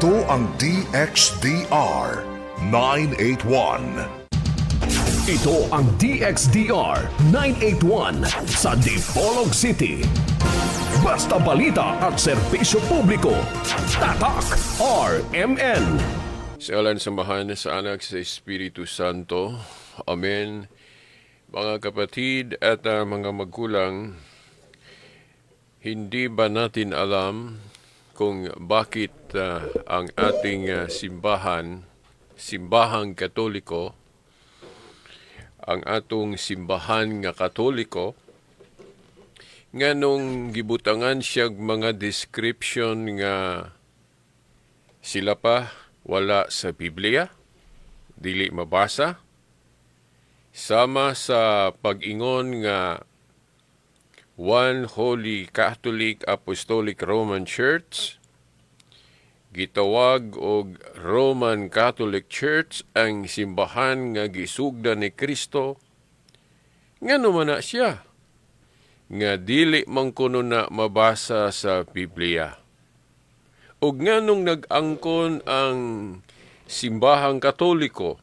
Ito ang DXDR 981. Ito ang DXDR 981 sa Dipolog City. Basta balita at serbisyo publiko. Tatak RMN. Sa ngalan sa Amahan, sa Anak, sa Espiritu Santo. Amen. Mga kapatid at mga magulang, hindi ba natin alam kung bakit ang ating simbahan, simbahang Katoliko, ang atong simbahan nga Katoliko, nganong gibutangan siya mga description nga sila pa wala sa Biblia, dili mabasa, sama sa pag-ingon nga One Holy Catholic Apostolic Roman Church, gitawag og Roman Catholic Church ang simbahan nga gisugdan ni Kristo? Ngano man na siya nga dili man kuno na mabasa sa Biblia? Ug nganong nag-angkon ang simbahang Katoliko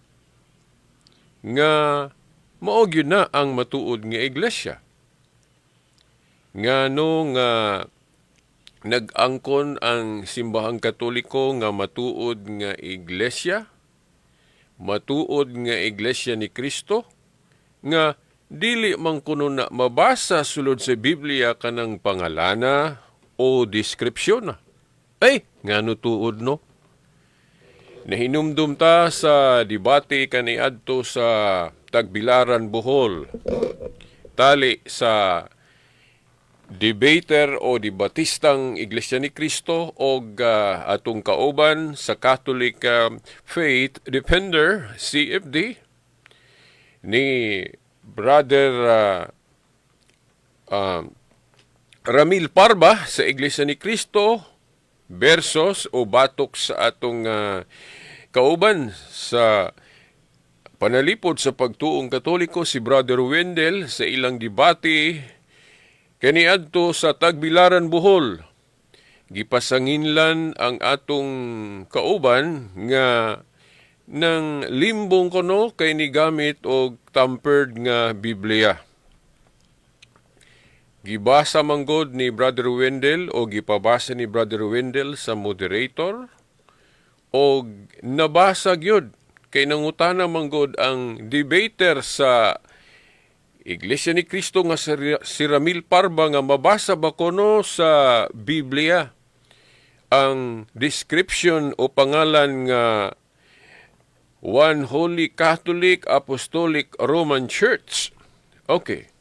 nga mao gyud na ang matuod nga iglesia? Ngano nga nag-angkon ang simbahang Katoliko nga matuod nga iglesia, matuod nga iglesia ni Kristo, nga dili man kuno na mabasa sulod sa Biblia kanang pangalana o deskripsyon na? Ay, ngano tuod, no? Nahinumdum ta sa debate kaniadto sa Tagbilaran, Bohol. Tali sa debater o debatistang Iglesia ni Cristo og atong kauban sa Catholic Faith Defender, CFD, ni Brother Ramil Parba sa Iglesia ni Cristo versus o batok sa atong kauban sa panalipod sa pagtuong Katoliko, si Brother Wendell, sa ilang debate kaniadto sa Tagbilaran, Bohol. Gipasanginlan ang atong kauban nga nang limbong kono kay ni gamit og tampered nga Biblia. Gibasa manggod ni Brother Wendell o gipabasa ni Brother Wendell sa moderator og nabasa gyud kay nangutana manggod ang debater sa Iglesia ni Cristo nga si Ramil Parba nga mabasa ba kono sa Biblia ang description o pangalan nga One Holy Catholic Apostolic Roman Church. Okay.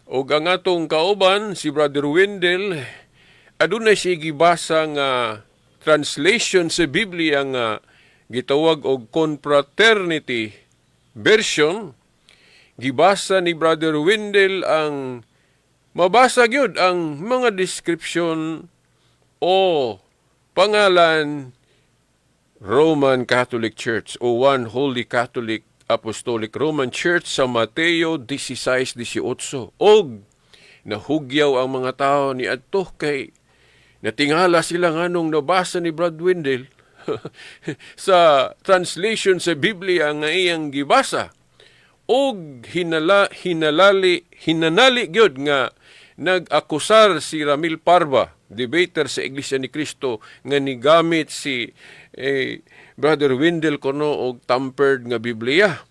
Og ang atong kauban si Brother Wendell, adunay siya gibasa nga translation sa Biblia nga gitawag og Confraternity Version. Gibasa ni Brother Wendell ang mabasa gyud ang mga description o pangalan Roman Catholic Church o One Holy Catholic Apostolic Roman Church sa Mateo 16:18. Og nahugyaw ang mga tao ni adto kay natingala sila nganong nabasa ni Brad Wendell sa translation sa Biblia nga iyang gibasa. Og hinala hinalali hinanali gyud nga nag-akusar si Ramil Parba, debater sa Iglesia ni Cristo, nga nigamit si Brother Wendell kuno og tampered nga Biblia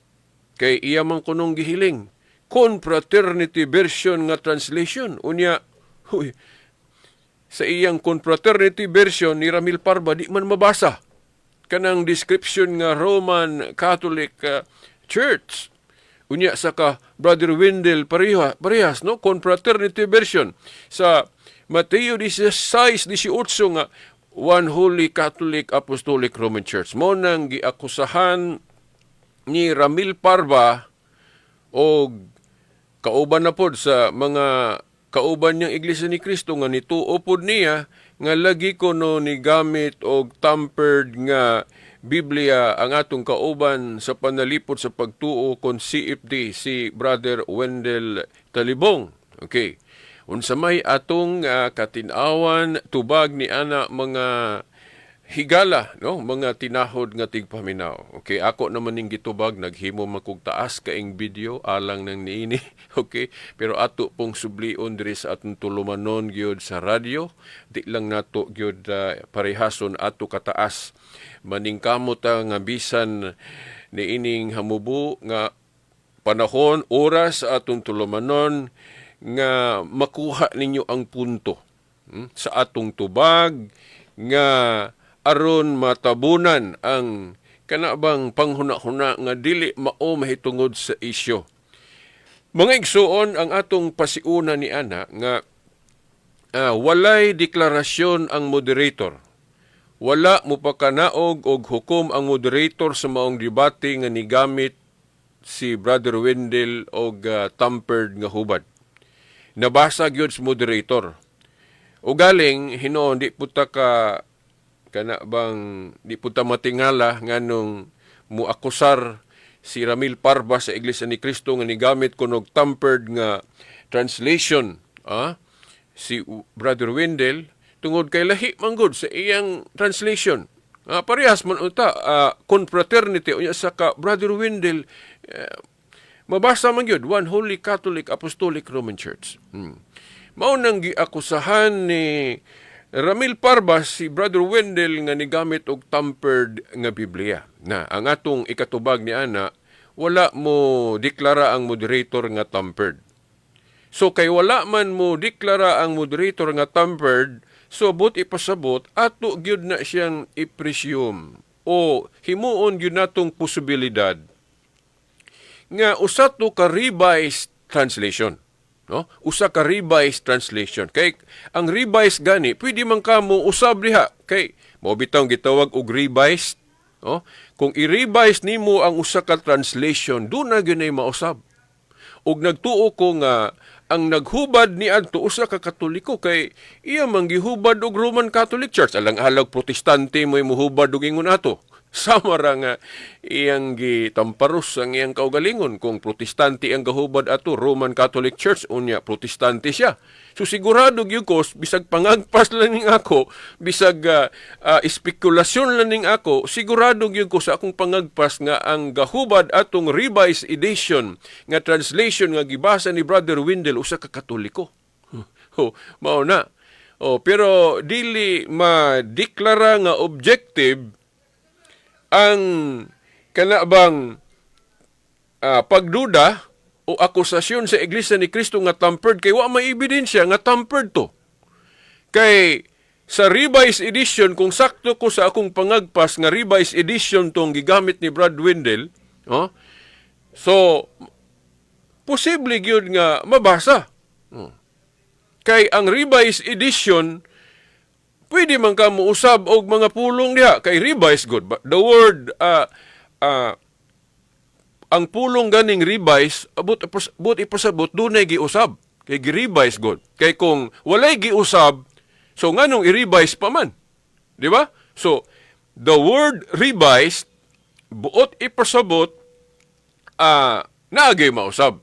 kay iya man kunong gihiling Confraternity Version nga translation. Unya, huy, sa iyang Confraternity Version ni Ramil Parba, di man mabasa kanang description nga Roman Catholic Church. Unya sa ka Brother Wendell, pareha, parehas, no? Confraternity Version sa Mateo 16:18 nga One Holy Catholic Apostolic Roman Church. Mao nang giakusahan ni Ramil Parba og kauban na pod sa mga kauban niyang Iglesia ni Cristo nga nituo pod niya nga lagi kuno ni gamit og tampered nga Biblia ang atong kauban sa panalipod sa pagtuo kon CFD, si Brother Wendell Talibong. Okay. Unsa may atong katin-awan tubag ni ana mga Higala, no, mga tinahod nga tigpaminaw. Okay, ako naman ning gitubag, naghimo man kog taas kaing video alang nang niini. Okay, pero ato pong sublion diri sa atong tulumanon gyud sa radyo, di lang nato gyud parehason ato kataas. Maningkamot ta nga bisan niining hamubo nga panahon, oras sa atong tulumanon nga makuha ninyo ang punto sa atong tubag nga aron matabunan ang kana bang panghuna-huna nga dili mao mahitungod sa isyo. Mga igsuon, ang atong pasiuna ni ana nga walay deklarasyon ang moderator. Wala mo pakanaog og hukom ang moderator sa maong debate nga nigamit si Brother Wendell og tampered nga hubad. Nabasa gyud sa moderator. O galing hinuon di puta ka kana bang di puta matingala nganong muakusar si Ramil Parba sa Iglesia ni Cristo nga nigamit kunog tampered nga translation si Brother Wendell, tungod kay lahi man gud sa iyang translation. Parehas man unta confraternity unya sa ka Brother Wendell, mabasa man gyud One Holy Catholic Apostolic Roman Church. Mao nang giakusahan ni Ramil Parba si Brother Wendell nga nigamit og tampered nga Biblia. Na ang atong ikatubag ni ana, wala mo deklara ang moderator nga tampered. So kay wala man mo deklara ang moderator nga tampered, so but ipasabot ato gyud na siyang i-presume o himuon gyud natong posibilidad nga usa to ka revised translation, no? Usa ka revised translation, kay ang revised gani pwede man kamo usab diha, kay mao bitawng gitawag og revised, no? Kung i-revise nimo ang usa ka translation, duna gyud nay mausab. Ug nagtuo ko nga ang naghubad ni adto usa ka Katoliko, kay iya man gihubad og Roman Catholic Church. Alang-alang Protestante mo muhubad og ingon ato. Sama ra nga iyang gitamparos ang iyang kaugalingon. Kung Protestante ang gahubad ato, Roman Catholic Church, unya Protestante siya. So sigurado gyud ko, bisag pangagpas lang ning ako, bisag espekulasyon lang ning ako, sigurado gyud ko sa akong pangagpas nga ang gahubad atong revised edition nga translation nga gibasa ni Brother Wendell usa ka Katoliko. Oh, mao na. Oh, pero dili madeklara nga objective ang kana bang pagduda o akusasyon sa Iglesia ni Cristo nga tampered, kay wa may ebidensya nga tampered to. Kay sa revised edition, kung sakto ko sa akong pangagpas nga revised edition tong gigamit ni Brad Wendell, oh, so posible gyud nga mabasa. Oh. Kay ang revised edition, pwede man ka muusab og mga pulong diha kay revised good. But the word ang pulong ganing revise, abot but ipasabot dunay giusab kay gi-revise good. Kay kung walay giusab, so nganong i-revise pa man, di ba? So the word revised, buot ipasabot naagay mausab.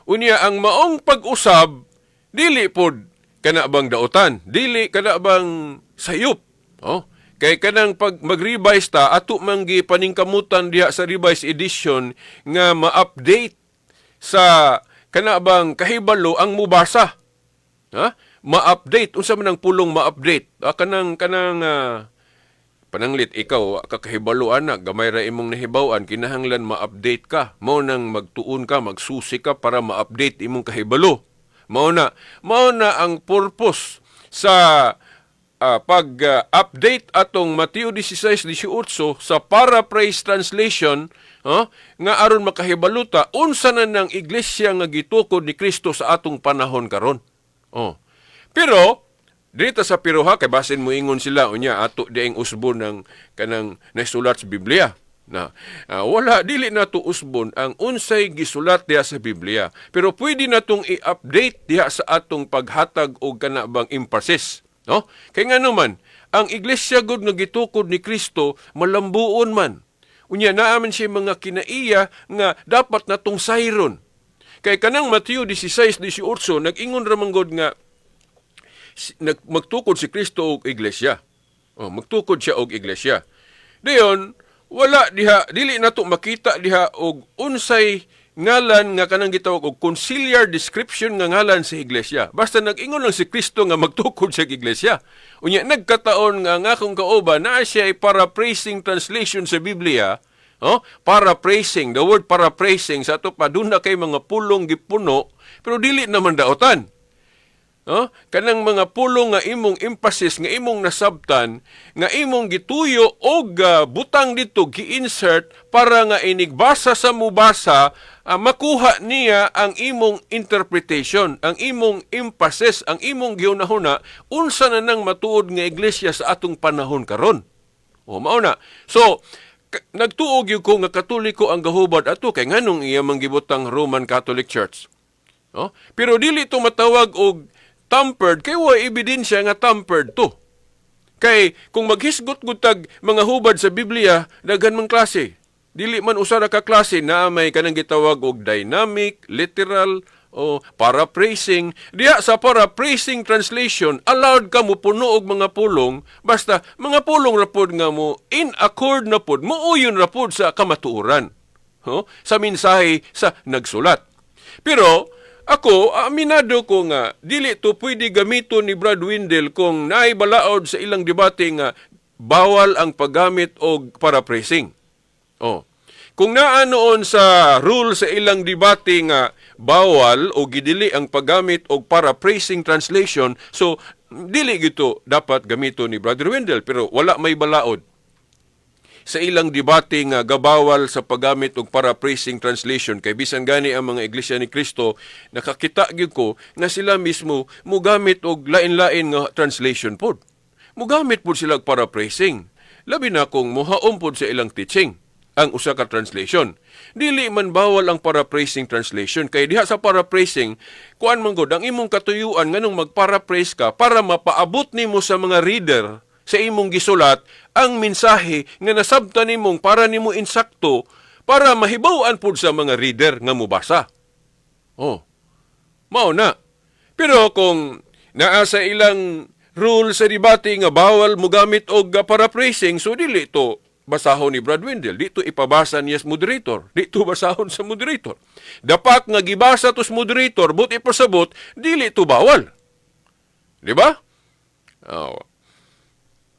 Unya ang maong pag-usab dili pod kana bang dautan, dili kana bang sayop, oh. Kay kanang pag mag-revise ta, ato man gipaningkamutan diha sa revised edition nga ma-update sa kana bang kahibalo ang mubasa. Ha? Ma-update, unsa man ang pulong ma-update? Kanang pananglit ikaw kakahibalo ana, gamay ra imong nahibaw-an, kinahanglan ma-update ka. Mao nang magtuon ka, magsusi ka para ma-update imong kahibalo. Mao na ang purpose sa pag-update atong Mateo 16:18 sa paraphrase translation, nga aron makahibalo ta unsa na nang iglesia nga gitukod ni Kristo sa atong panahon karon. Oh. Pero dito sa piroha, kay basin mo ingon sila unya ato dieng usbon ng kanang nasulat sa Biblia. Na wala, dili nato usbon ang unsay gisulat diha sa Biblia. Pero pwede natong i-update diha sa atong paghatag og kana bang emphasis, no? Kay nga naman, ang iglesia gud nga gitukod ni Kristo malambuon man. Unya naa man siya mga kinaiya nga dapat natong sayron. Kay kanang Mateo 16:18 nag-ingon ra man gud nga magtukod si Kristo og iglesia. Oh, magtukod siya og iglesia. Dayon, wala diha, dili nato makita diha og unsay ngalan nga kanang gitawag og conciliar description nga ngalan sa iglesia. Basta nag-ingon lang si Kristo nga magtukod siya og iglesia. Unya nagkataon nga ang akong kauban naa siya ay paraphrasing translation sa Biblia. Oh, paraphrasing, the word paraphrasing sa ato pa duna kay mga pulong gipuno pero dili naman daotan. No? Kanang mga pulong nga imong emphasis, nga imong nasabtan, nga imong gituyo og butang dito, gi-insert para nga inigbasa sa mubasa, makuha niya ang imong interpretation, ang imong emphasis, ang imong gihunahuna unsa na nang matuod nga iglesia sa atong panahon karon. O mao na. So nagtuo gyud ko nga Katoliko ang gahubad ato kay nganong iya man gibutang Roman Catholic Church. No? Pero dili to matawag og tampered kay wa ebidensya nga tampered to. Kay kung maghisgot gud tag mga hubad sa Biblia, daghan man klase. Dili man usa ra ka klase na may kanang gitawag og dynamic, literal o paraphrasing. Diha sa paraphrasing translation, allowed ka mo puno og mga pulong basta mga pulong ra pod nga mo in accord na pod, muuyon ra pod sa kamatuoran. Ho? Sa mensahe sa nagsulat. Pero ako, aminado ko nga, dili to pwede gamiton ni Brad Wendell kung naay balaod sa ilang debate nga bawal ang paggamit og paraphrasing. Oh. Kung naa noon sa rule sa ilang debate nga bawal o gidili ang paggamit og paraphrasing translation, so dili gito dapat gamiton ni Brother Wendell, pero wala may balaod sa ilang debate nga gabawal sa paggamit og paraphrasing translation, kay bisan gani ang mga Iglesia ni Cristo, nakakita gyud ko nga sila mismo mugamit og lain-lain nga translation pod. Mugamit pod sila og paraphrasing. Labi na kung muhaom pod sa ilang teaching ang usa ka translation. Dili man bawal ang paraphrasing translation kay diha sa paraphrasing, kuan man gud ang imong katuyuan nganong magparaphrase ka, para mapaabot nimo sa mga reader sa imong gisulat ang mensahe nga nasabtan nimong para nimo insakto, para mahibaw-an pud sa mga reader nga mobasa. Oh. Mao na. Pero kung naa sa ilang rule sa debate nga bawal mogamit og paraphrasing, so dili to basahon ni Brad Wendell. Dito ipabasa niya sa moderator. Dito basahon sa moderator. Dapat nga gibasa to sa moderator, but ipasabot, dili to bawal. Di ba? Oh.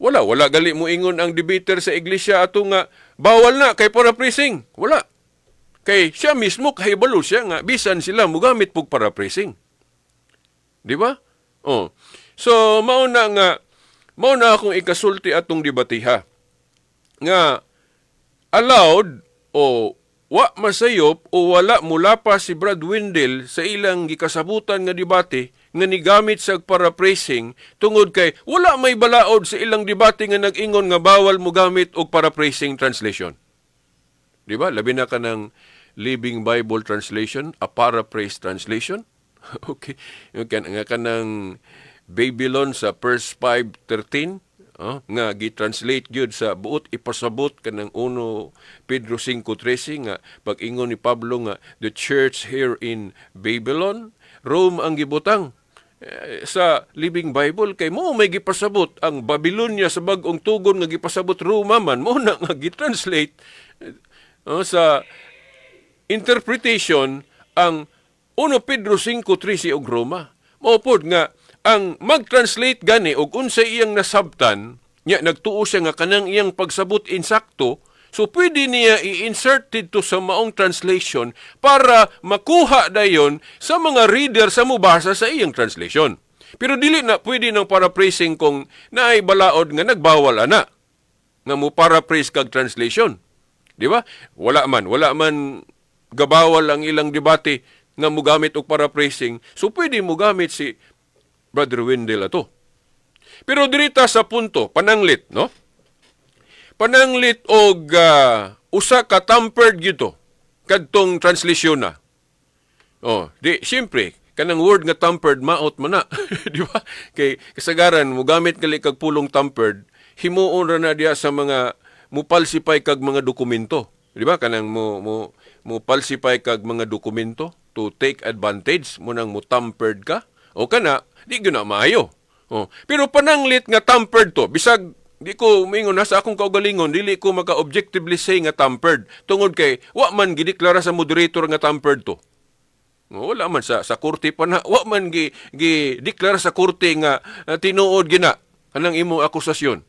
Wala gali mo ingon ang debater sa iglesia ato nga bawal na kay paraphrasing. Wala. Kay siya mismo kahibalo siya nga bisan sila mogamit pug paraphrasing. Di ba? Oh. So mao na akong ikasulti atong debatiha nga allowed o wa masayop o wala mulapas si Brad Wendell sa ilang gikasabutan nga debate nga nigamit sa paraphrasing tungod kay wala may balaod sa ilang debate nga nag-ingon nga bawal mo gamit og paraphrasing translation. Di ba? Labi na ka ng Living Bible Translation, a paraphrase translation. Okay. Yung kan nga kanang Babylon sa verse 5:13, oh, nga gi-translate gyud sa buot ipasabot kanang 1 Pedro 5:13 nga pag-ingon ni Pablo nga the church here in Babylon, Rome ang gibutang sa Living Bible kay mo may gipasabot ang Babylonia sa Bag-ong Tugon nga gipasabot Roma man mo na nga gitranslate oh, sa interpretation ang 1 Pedro 5:13 og Roma. Mao pod nga ang mag-translate gani og unsay iyang nasabtan nya nagtuo siya nga kanang iyang pagsabot insakto, so pwede niya i-insert didto sa maong translation para makuha dayon sa mga reader sa mubasa sa iyang translation. Pero dili na pwede ng paraphrasing kung naay balaod nga nagbawal ana nga mo paraphrase kag translation. Di ba? Wala man gabawal ang ilang debate nga mugamit og paraphrasing. So pwede mugamit si Brother Wendell ato. Pero dirita sa punto, pananglit, no? Pananglit og usa ka tampered gito kadtong translation na. Oh, di siyempre kanang word nga tampered, maot man na, di ba? Kay kasagaran mogamit gali kag pulong tampered, himuon ra na diha sa mga mo falsify kag mga dokumento. Di ba? Kanang mo falsify kag mga dokumento to take advantage mo nang mo tampered ka. O kana, di gyud na maayo. Oh, pero pananglit nga tampered to, bisag Di ko mingon na sa akong kaugalingon, dili ko maka-objectively say nga tampered tungod kay wa man gideklara sa moderator nga tampered to. Wala man sa korte pa na, wa man gi gi deklara sa korte nga tinuod gina kanang imong akusasyon.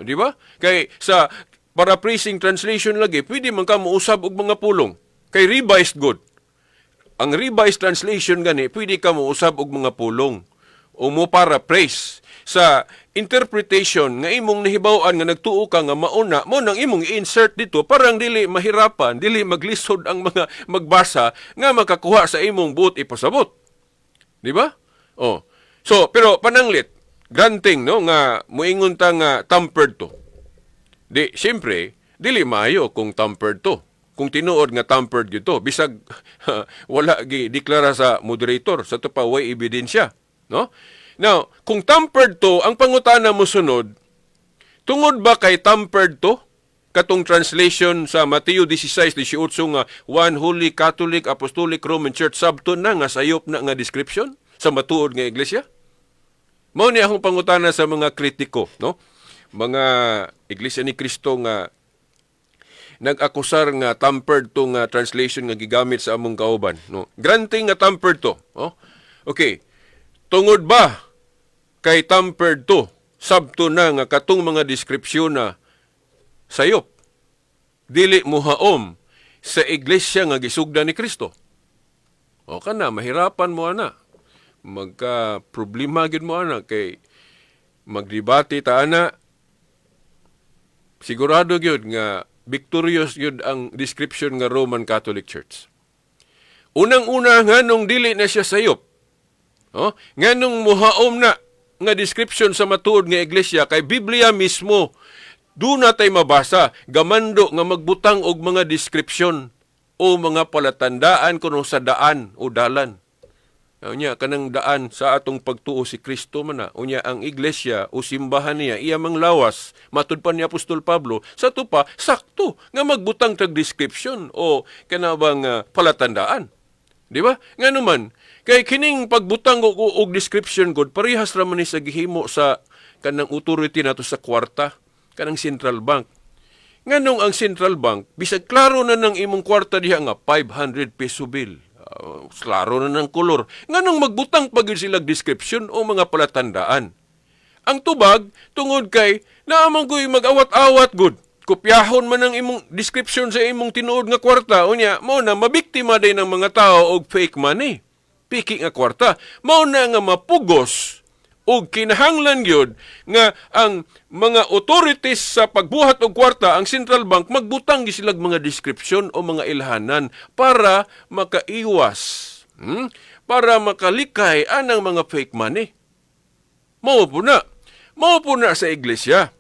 Di ba? Kay sa paraphrasing translation lagi, pwede man ka mousab og mga pulong. Kay Revised gud. Ang Revised Translation gani, pwede ka mousab og mga pulong o mo paraphrase sa interpretation nga imong nahibaw-an nga nagtuo ka nga mauna mo nang imong i-insert dito parang dili mahirapan, dili maglisod ang mga magbasa nga makakuha sa imong buot ipasabot. Di ba? Oh. So, pero pananglit, granting, no, nga muingon ta nga tampered to. Di, siyempre, dili maayo kung tampered to. Kung tinuod nga tampered gito, bisag wala gi deklara sa moderator, sa to pa way ebidensya, no? Now, kung tampered to, ang pangutana mo sunod, tungod ba kay tampered to? Katong translation sa Mateo 16:18 nga One Holy Catholic Apostolic Roman Church, sabton na nga sayop na nga description sa matuod nga iglesia? Mao ni akong pangutana sa mga kritiko, no? Mga Iglesia ni Cristo nga nag-akusar nga tampered to nga translation nga gigamit sa among kauban, no? Granting nga tampered to, oh. Okay. Tungod ba kay tampered to, sabto na nga katong mga deskripsyon na sayop, dili muhaom sa iglesia nga gisugdan ni Kristo? O kana mahirapan mo ana. Magka problema gyud mo ana kay magdebate ta ana, sigurado gyud nga victorious gyud ang description nga Roman Catholic Church. Unang-una, nganong dili na siya sayop? Oh, nganong muhaom na nga description sa matuod nga iglesia? Kay Biblia mismo do na tay mabasa gamando nga magbutang og mga description o mga palatandaan kuno sa daan o dalan. Unya, kanang daan sa atong pagtuo, si Kristo man na. Unya, ang iglesia o simbahan niya, iya mang lawas, matud pa ni Apostol Pablo, sa to pa sakto nga magbutang tag description o kanabang palatandaan. Di ba? Nga naman, kay kining pagbutang og description gud, parehas ra man ni sa gihimo sa kanang authority nato sa kwarta, kanang central bank. Nganong ang central bank, bisag klaro na ng imong kwarta diha nga 500 peso bill, klaro na ng kolor, nganong magbutang pa gyud sila description o mga palatandaan? Ang tubag, tungod kay naamang ko'y mag-awat-awat gud. Kopyahon man ang imong description sa imong tinuod nga kwarta, unya, mao na mabiktima din ng mga tao og fake money. Piki nga kwarta. Mao na nga mapugos og kinahanglan gyud nga ang mga authorities sa pagbuhat og kwarta, ang central bank, magbutang gyud silag mga description o mga ilhanan para makaiwas, Para makalikay anang mga fake money. Mao po na. Mao po na sa iglesia.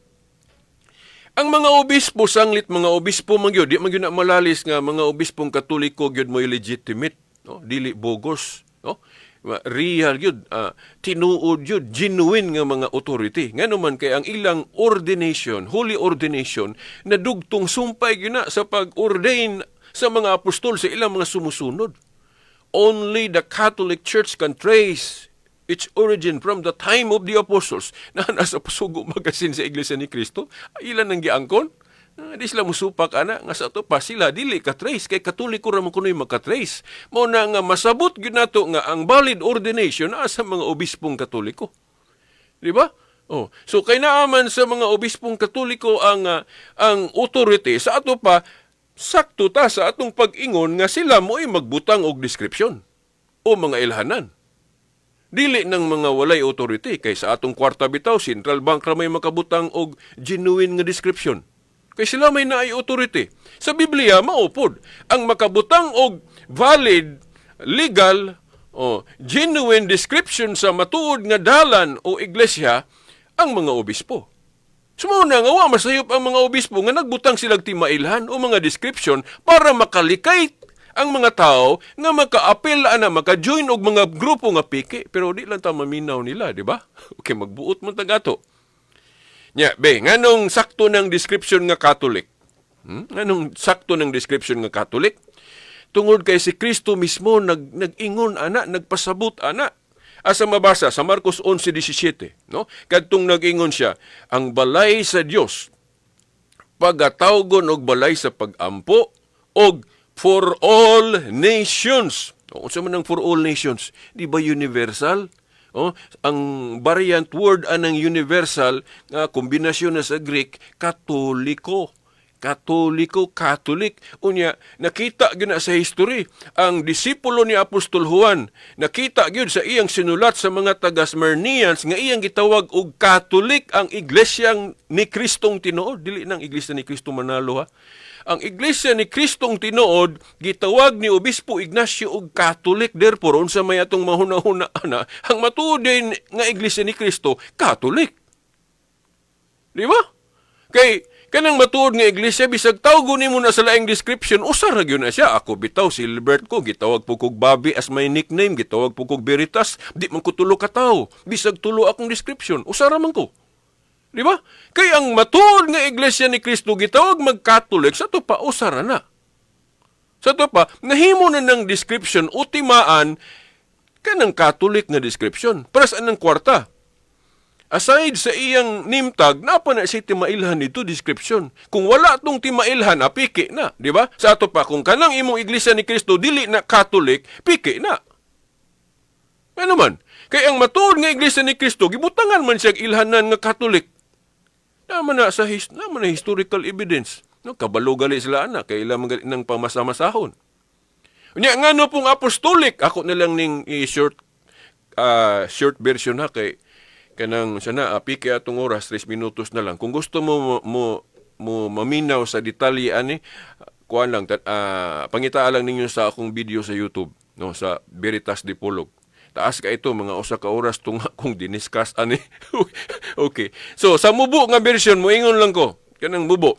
Ang mga obispo, sanglit mga obispo man gyud, di man gyud na malalis nga mga obispong Katoliko gyud mo'y legitimate, no? Dili bogus, no? Real gyud, tinuod gyud, genuine nga mga authority. Ngano man kay ang ilang ordination, holy ordination, nadugtong sumpay gyud na sa pag-ordain sa mga apostol sa ilang mga sumusunod. Only the Catholic Church can trace its origin from the time of the apostles. Na nasa Pasugo Magazine sa Iglesia ni Cristo, ilan ang giangkon? Di sila musupak ana nga sa ato pa sila dili ka trace kay Katoliko ra man kuno'y maka-trace. Mao na nga masabot gyud nato nga ang valid ordination naa sa mga obispong Katoliko. Di ba? Oh, so kay naaman sa mga obispong Katoliko ang authority sa ato pa, sakto ta sa atong pag-ingon nga sila mo'y magbutang og description o mga ilhanan. Dili ng mga walay authority kay sa atong kwarta bitaw, central bank ra may makabutang og genuine nga description. Kay sila may naay authority. Sa Biblia maupod ang makabutang og valid, legal o genuine description sa matuod nga dalan o iglesia ang mga obispo. Mao na nga wa masayop ang mga obispo nga nagbutang silag timailhan o mga description para makalikay ang mga tao nga maka-apil ana, maka-join og mga grupo nga piki, pero di lang ta maminaw nila, di ba? Okay, magbuot man tagato. Nya, be, nganong sakto ng description nga Catholic? Nganong sakto ng description nga Catholic? Tungod kay si Kristo mismo nag-ingon ana, nagpasabot ana. Asa mabasa sa Marcos 11:17, no? Kadtong nag-ingon siya, ang balay sa Dios pagatawgon og balay sa pagampo og for all nations. O, unsa man ang for all nations? Di ba universal? Oh, ang variant word anang universal nga kombinasyon na sa Greek, Katoliko. Katoliko, Catholic. Unya, nakita gyud na sa history ang disipulo ni Apostol Juan, nakita gyud sa iyang sinulat sa mga taga-Smyrnians nga iyang gitawag og Catholic ang iglesia ni Kristong tinuod. Dili nang iglesia ni Kristo Manalo ha. Ang iglesia ni Kristong tinuod gitawag ni Obispo Ignacio og Catholic. Therefore, unsa may atong mahuna-huna ana, ang matuod din nga iglesia ni Kristo, Catholic. Di ba? Kay kanang matuod nga iglesia, bisag tawgon nimo na sa laing description, usa ra gyud na siya. Ako bitaw si Gilbert ko, gitawag po kog Bobby as my nickname, gitawag po kog Veritas, di man ko tulo ka tawo. Bisag tulo akong description, usa ra man ko. Di ba? Kay ang matuod nga iglesia ni Kristo gitawag mag-Catholic, sa to pa usa ra na. Sa to pa nahimo na ng description utimaan kanang Catholic nga description. Para sa anang kwarta. Aside sa iyang name tag, napa na siya timailhan nito description. Kung wala tong timailhan, piki na, di ba? Sa ato pa, kung kanang imong iglesia ni Kristo dili na Catholic, piki na. Ano man? Kay ang matuod nga iglesia ni Kristo, gibutangan man siya ilhanan nga Catholic. Naman na historical evidence. No, kabalo gali sila ana kay ila man gali ng pamasamasahon. Unya, ngano pong apostolic, ako na lang ning i-short short version ha, kay kanang sana piki atong oras, 3 minutos na lang. Kung gusto mo mo mo maminaw sa detalye ani, kuan lang, pangitaa lang ninyo sa akong video sa YouTube, no, sa Veritas Dipolog. Taas ka ito, mga 1 ka oras tung akong diniscuss ani. Okay. So sa mubo nga version, moingon lang ko kanang mubo.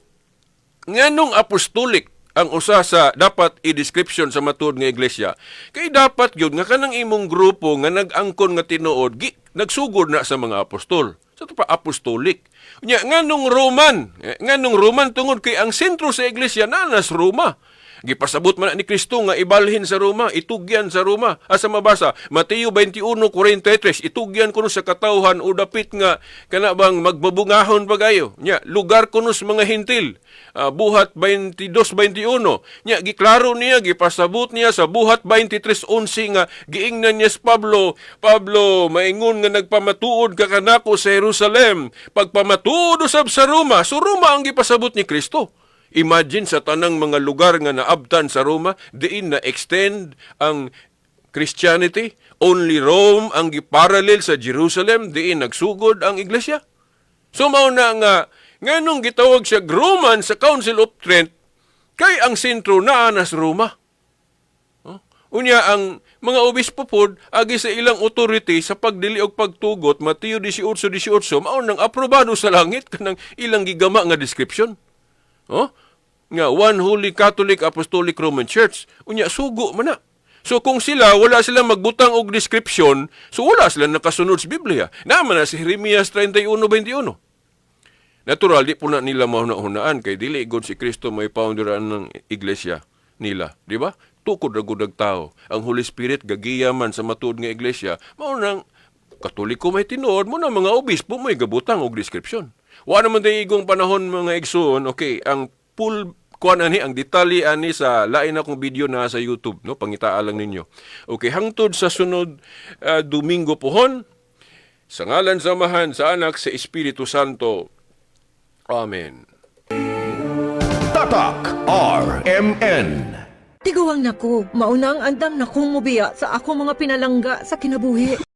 Nganong apostolic ang usa sa dapat i-description sa matuod nga iglesia? Kay dapat gyud nga kanang imong grupo nga nag-angkon nga tinuod gi, nagsugod na sa mga apostol. Sa to pa, apostolic. Nya, nganong Roman? Nganong Roman? Tungod kay ang sentro sa iglesia naa sa Roma. Gipasabot man na ni Kristo nga ibalhin sa Roma, itugyan sa Roma. Asa mabasa? Mateo 21:43, itugyan kuno sa katawhan o dapit nga kana bang magbabungahon pagayo. Nya, lugar kuno sa mga Hentil. Buhat 22:21. Nya, giklaro niya, gipasabot niya sa Buhat 23:11 nga giingnan niya sa Pablo, "Pablo, maingon nga nagpamatuod ka kanako sa Jerusalem, pagpamatuod usab sa Roma." So Roma ang gipasabot ni Kristo. Imagine sa tanang mga lugar nga naabtan sa Roma, diin na extend ang Christianity. Only Rome ang giparallel sa Jerusalem, diin nagsugod ang iglesia. So mao na nga nganong gitawag siya Roman sa Council of Trent, kay ang sentro naa na sa Roma. Oh? Unya, ang mga obispo pod agi sa ilang authority sa pagdili og pagtugot, Mateo 18:18, mao nang aprobado sa langit kanang ilang gigama nga description. Oh? Nga One Holy Catholic Apostolic Roman Church. Unya, sugo man na. So kung sila wala sila magbutang og description, so wala sila nakasunod sa Biblia. Naman na si Jeremias 31:21. Natural, di po na nila mahuna-hunaan kay dili gud si Kristo may founder ng iglesia nila, di ba? Tukod ra gud ang tao. Ang Holy Spirit gagiya man sa matuod nga iglesia, mao nang Katoliko may tinuod mo na mga obispo may gabutang og description. Wa naman day igong panahon, mga igsoon, okay, ang full kuan ani, ang detalye ani sa lain akong video na sa YouTube, no, pangitaa lang ninyo. Okay, hangtod sa sunod Domingo pohon, sa ngalan sa Amahan, sa Anak, sa Espiritu Santo. Amen. Tatak RMN. Tiguang nako, mauna ang andam na kong mubiya sa ako mga pinalangga sa kinabuhi.